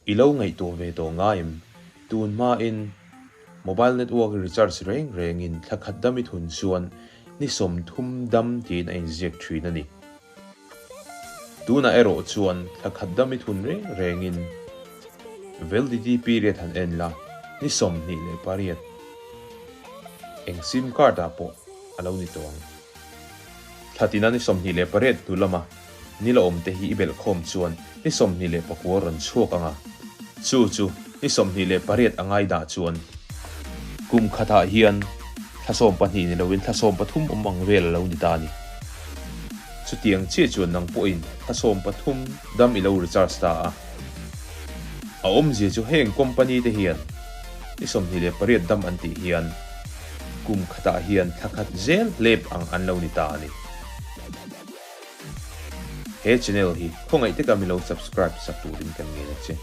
I lo ngaihtuah ve tawh ngai em? Tun hmain mobile network recharge reng rengin thla khat dam i thun chuan ni 30 dam tiin a inziak thin a ni. Tunah erawh chuan thla khat dam i thun reng rengin validity period han en la, ni 28 eng sim card ah pawh a lo ni tawh ang. Thla tina ni 28 hnu lama ni la awm te hi i belh khawm chuan ni 29 rawn chhuak ang a, chu chu ni 28 a ngai dah chuan kum khatah hian thla 12 ni loin thla 13 awm ang vel a lo ni ta a ni. Chutiang chiah chuan nang pawhin thla 13 dam i lo recharge ta a. A awmzia chu heng company te hian ni 28 dam an tih hian kum khatah hian thla khat zel hlep ang an lo ni ta a ni. He channel hi khawngaih taka mi lo subscribe sak turin kan ngen a che.